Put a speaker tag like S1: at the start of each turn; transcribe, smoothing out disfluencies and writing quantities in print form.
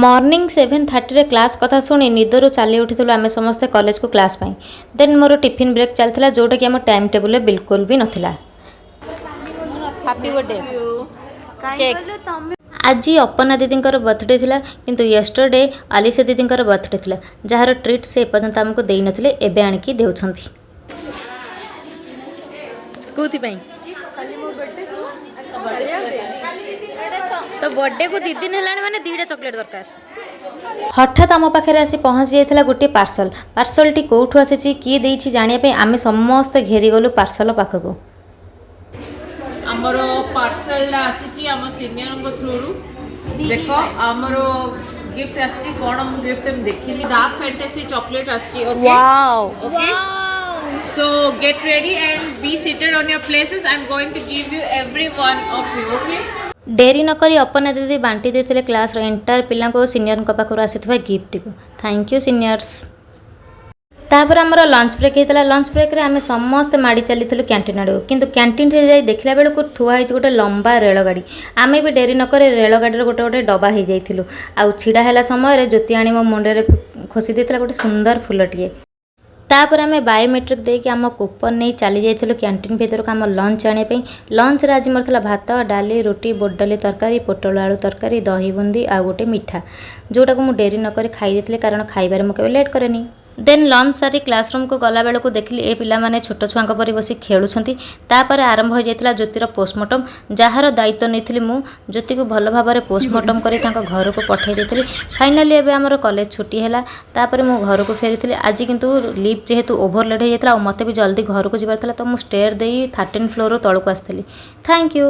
S1: Morning 7:30ରେ class କଥା ଶୁଣି ନିଦରୁ ଚାଲି ଉଠିଥିଲୁ ଆମେ ସମସ୍ତେ କଲେଜକୁ କ୍ଲାସ୍ ପାଇଁ। ଦେନ୍ ମୋର ଟିଫିନ୍ ବ୍ରେକ୍ ଚାଲିଥିଲା, ଯେଉଁଟାକି ଆମ ଟାଇମ୍ ଟେବୁଲ୍ରେ ବିଲକୁଲ ବି ନଥିଲା। Happy birthday cake. ଆଜି ଅପର୍ଣ୍ଣା ଦିଦିଙ୍କର ବର୍ଥଡେ ଥିଲା, କିନ୍ତୁ ୟେଷ୍ଟରଡେ ଆଲିସା ଦିଦିଙ୍କର ବର୍ଥଡେ ଥିଲା, ଯାହାର ଟ୍ରିଟ୍ ସେ ଏପର୍ଯ୍ୟନ୍ତ ଆମକୁ ଦେଇନଥିଲେ, ଏବେ ଆଣିକି ଦେଉଛନ୍ତି। କେଉଁଥିପାଇଁ? ତ ବର୍ଥଡେକୁ 2 ଦିନ ହେଲାଣି, ମାନେ ଦୁଇଟା ଚକୋଲେଟ୍ ଦରକାର। ହଠାତ୍ ଆମ ପାଖରେ ଆସି ପହଞ୍ଚି ଯାଇଥିଲା ଗୋଟିଏ ପାର୍ସଲ। ପାର୍ସଲଟି କେଉଁଠୁ ଆସିଛି, କିଏ ଦେଇଛି, ଜାଣିବା ପାଇଁ ଆମେ ସମସ୍ତେ ଘେରିଗଲୁ ପାର୍ସଲ ପାଖକୁ।
S2: ଆମର ପାର୍ସଲଟା ଆସିଛି ଆମ ସିନିୟରଙ୍କ ଥ୍ରୁରୁ। ଦେଖ, ଆମର ଗିଫ୍ଟ ଆସିଛି। କ'ଣ ମୁଁ ଗିଫ୍ଟ ଦେଖିନି। ଡାର୍କ ଫ୍ୟାଣ୍ଟାସି ଚକୋଲେଟ୍ ଆସିଛି, okay? Okay. So get ready and be seated on your places. I'm going to give you every one of you, okay?
S1: ଡେରି ନକରି ଅପର୍ଣ୍ଣା ଦିଦି ବାଣ୍ଟି ଦେଇଥିଲେ କ୍ଲାସ୍ର ଏଣ୍ଟାୟାର ପିଲାଙ୍କୁ ସିନିୟରଙ୍କ ପାଖରୁ ଆସିଥିବା ଗିଫ୍ଟଟିକୁ। Thank you, seniors. ତାପରେ ଆମର ଲଞ୍ଚ ବ୍ରେକ୍ ହେଇଥିଲା। ଲଞ୍ଚ ବ୍ରେକ୍ରେ ଆମେ ସମସ୍ତେ ମାଡ଼ି ଚାଲିଥିଲୁ କ୍ୟାଣ୍ଟିନ୍ ଆଡ଼କୁ। କିନ୍ତୁ କ୍ୟାଣ୍ଟିନ୍ରେ ଯାଇ ଦେଖିଲା ବେଳକୁ ଥୁଆ ହେଇଛି ଗୋଟେ ଲମ୍ବା ରେଳଗାଡ଼ି। ଆମେ ବି ଡେରି ନକରି ରେଳଗାଡ଼ିର ଗୋଟେ ଗୋଟେ ଡବା ହେଇଯାଇଥିଲୁ। ଆଉ ଛିଡ଼ା ହେଲା ସମୟରେ ଜ୍ୟୋତି ଆଣି ମୋ ମୁଣ୍ଡରେ ଖୋସି ଦେଇଥିଲା ଗୋଟେ ସୁନ୍ଦର ଫୁଲଟିଏ। ତାପରେ ଆମେ ବାୟୋମେଟ୍ରିକ୍ ଦେଇକି ଆମ କୁପନ୍ ନେଇ ଚାଲି ଯାଇଥିଲୁ କ୍ୟାଣ୍ଟିନ୍ ଭିତରକୁ ଆମ ଲଞ୍ଚ ଆଣିବା ପାଇଁ। ଲଞ୍ଚରେ ଆଜି ମୋର ଥିଲା ଭାତ, ଡାଲି, ରୁଟି, ବୁଟ ତରକାରୀ, ପୋଟଳ ଆଳୁ ତରକାରୀ, ଦହି ବୁନ୍ଦି ଆଉ ଗୋଟେ ମିଠା, ଯେଉଁଟାକୁ ମୁଁ ଡେରି ନକରି ଖାଇ ଦେଇଥିଲି, କାରଣ ଖାଇବାରେ ମୁଁ କେବେ ଲେଟ୍ କରେନି। ଦେନ୍ ଲଞ୍ଚ ସାରି କ୍ଲାସରୁମ୍କୁ ଗଲାବେଳକୁ ଦେଖିଲି ଏ ପିଲାମାନେ ଛୋଟ ଛୁଆଙ୍କ ପରି ବସି ଖେଳୁଛନ୍ତି। ତାପରେ ଆରମ୍ଭ ହୋଇଯାଇଥିଲା ଜ୍ୟୋତିର ପୋଷ୍ଟମର୍ଟମ୍, ଯାହାର ଦାୟିତ୍ୱ ନେଇଥିଲି ମୁଁ। ଜ୍ୟୋତିକୁ ଭଲ ଭାବରେ ପୋଷ୍ଟମର୍ଟମ୍ କରି ତାଙ୍କ ଘରକୁ ପଠାଇ ଦେଇଥିଲି। ଫାଇନାଲି ଏବେ ଆମର କଲେଜ ଛୁଟି ହେଲା। ତାପରେ ମୁଁ ଘରକୁ ଫେରିଥିଲି। ଆଜି କିନ୍ତୁ ଲିଫ୍ଟ ଯେହେତୁ ଓଭରଲୋଡ଼ ହେଇଯାଇଥିଲା ଆଉ ମୋତେ ବି ଜଲ୍ଦି ଘରକୁ ଯିବାର ଥିଲା, ତ ମୁଁ ଷ୍ଟେର୍ ଦେଇ 13 ଫ୍ଲୋରରୁ ତଳକୁ ଆସିଥିଲି। Thank you.